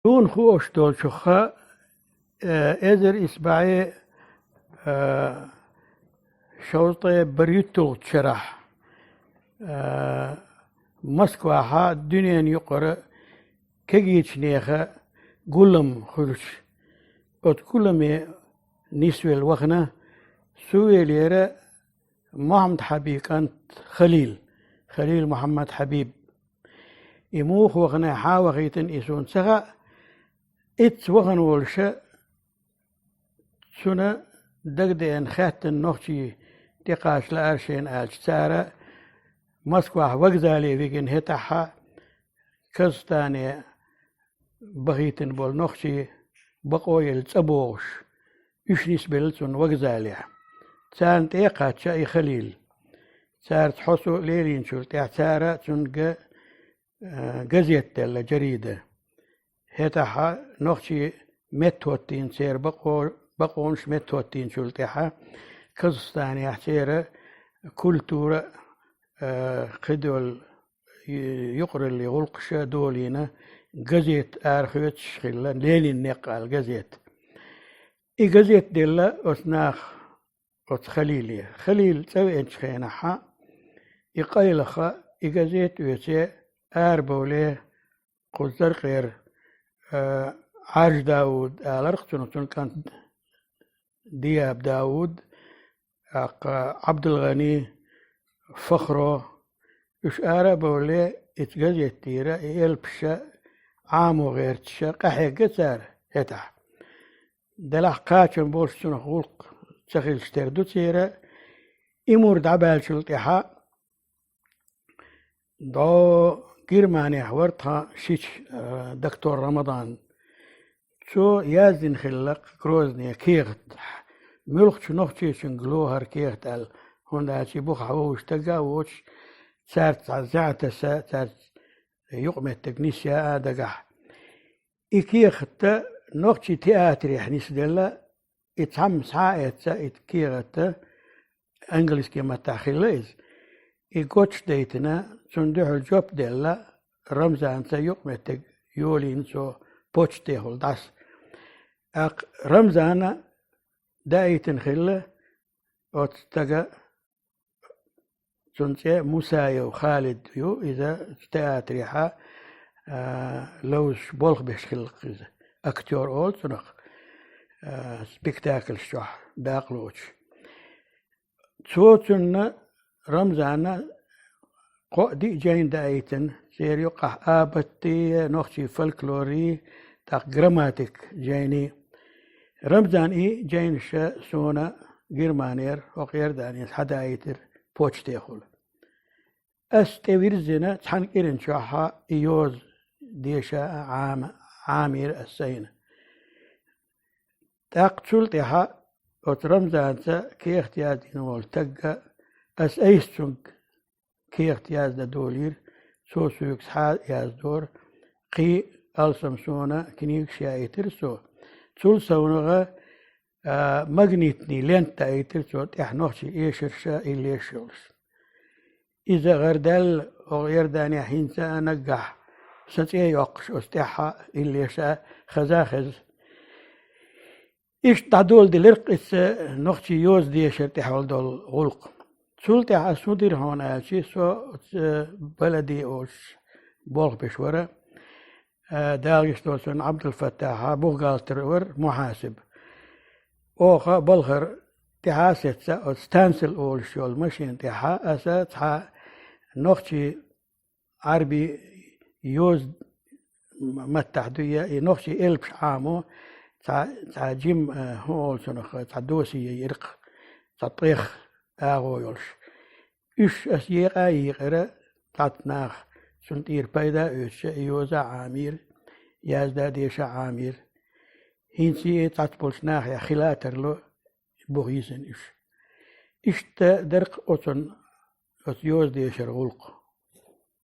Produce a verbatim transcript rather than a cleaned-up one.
Суна хууш долчуха, э, эзар исс бӀе, э, шовзткъе берхӀитталгӀачу шарахь, э, Москвахьа дуьненан юкъара кегийчу нехан гулам хуьлуш, оцу гуламе нисвелла вахана, сувелера Мухьаммад-Хьабиб кӀант Халил, Халил Мухьаммад-Хьабиб. И муха вахана, хьан вахийтина и суна ца хаьа, иццахь вахана волуша цунна дагадеана хаьттина нохчий тӀекхача лаьара шайна аьлча, цара Москвахь вокзале вигина хӀетахьа Казахстане бахийтина болу нохчий бакъо елла цӀа богӀуш, уьш нисбелла цунна вокзалехь. Царна тӀе а кхачча и Халил. Цара цхьа хьо-со лелийначул тӀаьхьа цара цуьнга, э, газет делла, джарида. ХӀетахьа нохчий меттахӀоттийна церан бакъо-, бакъонаш меттахӀоттийначул тӀаьхьа Казахстанехь церан культура, э, кхидолу ю-, юкъараллин гӀуллакхаш а долийна газет арахоьцуш хилла, «Ленин некъ» аьлла газет. И газет делла оцу наха оцу Халиле. Халил цӀа веанчу хенахьа, и къайлаха, и газет оьцу арабовле, кхузза Заркъера, э, Ӏаржа Дауд аларх цунах, цуьнан кӀант Диаб Дауд, тӀаккха ӀабдулгӀани, Фахро, уьш ара а бовле, иза газет тӀера и элпаша Ӏамо гӀерташа къахьегна цара хӀетахь. Делахь кхачам болуш цунах гӀуллакх ца хилча тера ду церан. И мур дӀабаьллачул тӀаьхьа дӀо Германехь вара тхан шича, э, доктор Рамадан. Цо яздина хилла-кх Грозне кехат. Муьлххачу нохчичуьнга ло хӀара кехат аьлла, хӀунда аьлча и бухахь вовзаш стаг а воцуш, цаьрца цхьа зӀе таса, цаьрца юкъаметтиг нисъян а дагахь. И кехат нохчийн театрехь нисделла, и цхьамма схьа а эцна, и кехат английски маттахь хилла иза. И гочдайтина, цунна дуьхьал жоп делла, Рамзанца юкъаметтиг йолийна цо почтехула дӀаса. ТӀаккха Рамзана даийтина хилла оцу стага, цуьнан цӀе Мусаев Халид ю, иза театрехьа, а, ловзуш болх беш хилла-кх иза. Актёр олу цунах, а, спектакльш чохь дакъа лоцуш. Цо цунна, Рамзана, кхоъ-диъ жайна даийтина, церан юккъахь абатти, нохчийн фольклори, тӀаккха грамматика жайни. Рамзан и жайнаш суна Германера, хӀокху Иорданера схьадаийтира почтехула. Ас тӀевирзина цхьана кӀиран чохьа и йоза деша а Ӏама-, Ӏамийра ас сайна. ТӀаккха цул тӀаьхьа оцу Рамзанца кехат яздина волу стагга ас айса цуьнга кехат яздан долийра, цо соьга схьа а яздора, кхин алсам суна книгаш яийтира цо. Цул совнагӀа, а, магнитный лента даийтира цо, тӀехь нохчийн эшарша, иллеш йолуш. Иза гӀардаьлла, оха Иорданехь хӀинца а наггахь сан цӀе йоккхуш оцу тӀехьа иллеша хаза а хеза. Иштта дӀадоладелира-кх иза нохчийн йоза дешар тӀехь долу гӀуллакх. Цул тӀаьхьа ас хӀун дира хьуна аьлча, со оцу Балади олуш болх беш вара, а, Дала гечдойла цунна, Ӏабдулфаттахьа бухгалтер вара, мухьасиб. Оха балхара тӀаьхьа а сецна, оцу станциял олуш йолу машина тӀехьа аса цхьа нохчийн Ӏарби йоза маттахь дуй, и нохчийн элпаш Ӏамо цхьа, цхьа жим, э, хӀун олу цунах, цхьа досие яйира-кх, цхьа ткъех агӀо йолуш. Уьш ас екъа а йийкъира, цхьацца наха цунна тӀера пайда а оьцуша, и йоза а Ӏамийра, язда а, деша а Ӏамийра. ХӀинца и цхьацца болчу нахехь хила а тарло, буха йисина уьш. Иштта дара-кх оцунна оцу йоза дешара гӀуллакх.